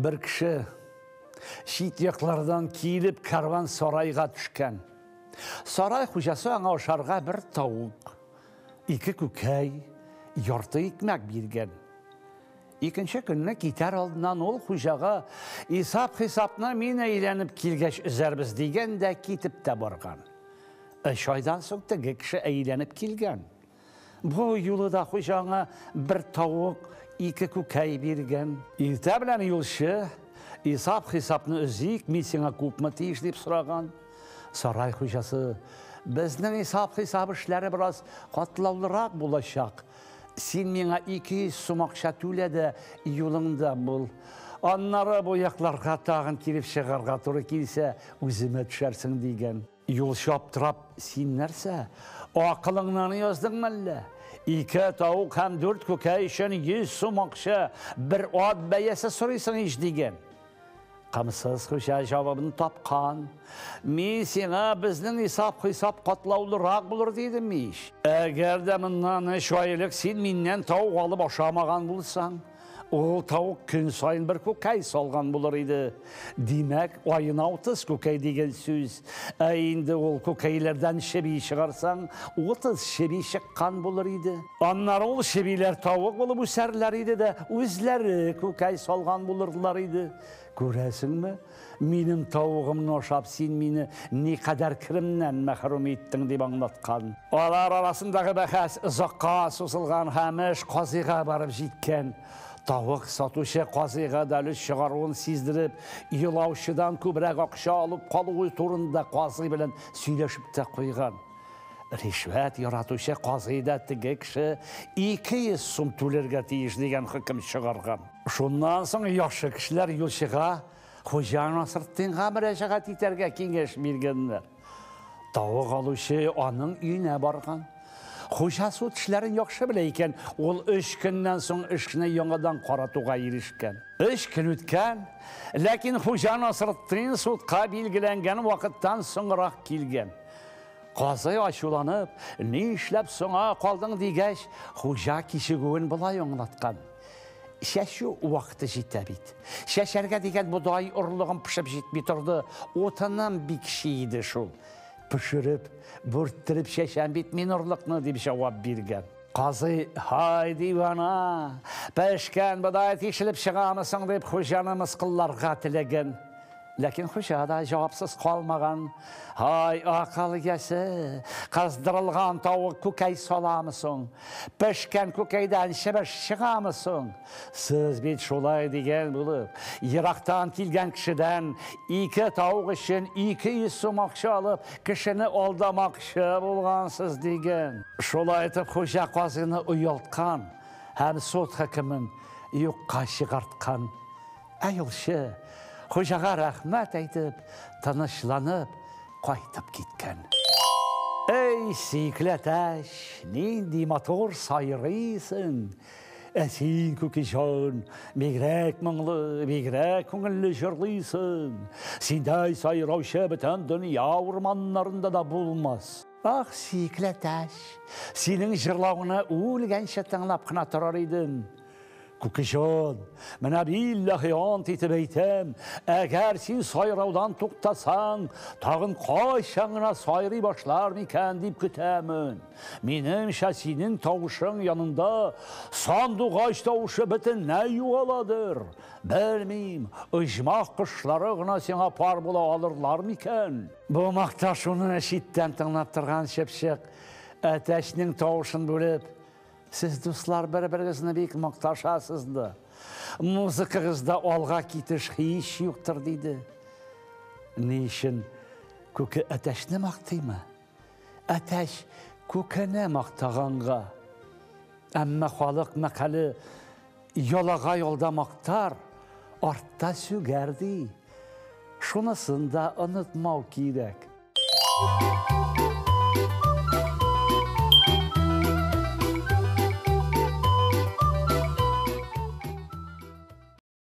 Бер кеше чит яклардан килеп кәрван сарайга төшкән. Сарай хуҗасы аңа ашарга бер тавык, ике күкәй, ярты икмәк биргән. Икенче көнне китәр алдыннан ул хуҗага исап-хисапны мин әйләнеп килгәч өзәрбез дигән дә китеп тә барган. Өч айдан соң теге кеше әйләнеп килгән. Бу юлы да хуҗа аңа бер тавык, ике күкәй биргән. Иртә белән юлчы, исап-хисапны өзик, мин сиңа күпме тиеш дип сораган. Сарай хуҗасы, безнең исап-хисап эшләре бераз катлаулырак булачак. Син миңа 200 сум акча түлә дә юлыңда бул. Аннары бу якларга тагын килеп чыгарга туры килсә, үземә төшәрсең дигән. Юлчы аптырап, син нәрсә, акылыңнан яздың мәллә? Ике тавык һәм дүрт күкәй өчен 100 сум акча, бер ат бәясе сорыйсың ич, дигән. Камсыз хуҗа җавабын тапкан. Мин сиңа безнең исап-хисап катлаулырак булыр дидем ич. Әгәр дә моннан өч ай элек син миннән тавык алып ашамаган булсаң, ул тавык көн саен бер күкәй салган булыр иде. Димәк, аена 30 күкәй дигән сүз. Ә инде ул күкәйләрдән чеби чыгарсаң, 30 чеби чыккан булыр иде. Аннары ул чебиләр тавык булып үсәрләр иде дә, үзләре күкәй салган булырлар иде. Күрәсеңме, минем тавыгымны ашап син мине никадәр керемнән мәхрүм иттең, дип аңлаткан. Алар арасындагы бәхәс озакка сузылган һәм эш казыйга барып җиткән. Тавык сатучы казыйга да өлеш чыгаруын сиздереп, юлаучыдан күбрәк акча алып калуы турында казый белән сөйләшеп тә куйган. Ришвәт яратучы казый да теге кеше 200 сум түләргә тиеш дигән хөкем чыгарган. Шуннан соң яхшы кешеләр юлчыга Хуҗа Насретдинга мөрәҗәгать итәргә киңәш биргәннәр. Тавык алучы аның өенә барган. Хуҗа суд эшләрен яхшы белә икән, ул өч көннән соң эшне яңадан каратуга ирешкән. Өч көн үткән, ләкин Хуҗа Насретдин судка билгеләнгән вакыттан соңрак килгән. Казый ачуланып, ни эшләп соңа калдың дигәч, хуҗа кичегүен болай аңлаткан. Чәчү вакыты җитә бит. Чәчәргә дигән бодай орлыгым пешеп җитми торды, утыным бик чи иде шул. Пешереп, бүрттереп чәчәм бит мин орлыкны, дип җавап биргән. Казый, һай дивана, пешкән бодай тишелеп чыгамы соң дип хуҗаны мыскылларга теләгән. Ләкин хуҗа да җавапсыз калмаган. Һай, акыл иясе, кыздырылган тавык күкәй саламы соң? Пешкән күкәйдән чебеш чыгамы соң? Сез бит шулай дигән булып, ерактан килгән кешедән ике тавык өчен 200 сум акча алып, кешене алдамакчы булгансыз дигән. Шулай итеп хуҗа казыйны оялткан һәм суд хөкемен юкка чыгарткан. Ә юлчы, хуҗага рәхмәт әйтеп, тынычланып кайтып киткән. Эй, сөекле әтәч, нинди матур сайрыйсың! Ә син, күкеҗан, бигрәк моңлы, бигрәк күңелле җырлыйсың. Синдәй сайраучы бөтен дөнья урманнарында да булмас. Ах, сөекле әтәч, синең җырлавыңны үлгәнчә тыңлап кына торыр идем. Күкеҗан, менә билләһи ант итеп әйтәм, әгәр син сайраудан туктасаң, тагын кайчан гына сайрый башлар микән дип көтәмен. Минемчә, синең тавышың янында сандугач тавышы бөтенләй югаладыр. Белмим, оҗмах кошлары гына сиңа пар була алырлар микән? Бу макташуны читтән тыңлап торган чыпчык әтәчнең тавышын бүлеп, Сез, дуслар, бер-берегезне бик макташасыз да. Музыкагызда алга китеш һич юктыр, диде. Ни өчен күке әтәчне мактыймы? Әтәч күкене мактаганга. Әмма халык мәкале ялага ялда мактар, артта сүгәр ди. Шунысын да онытмау кирәк.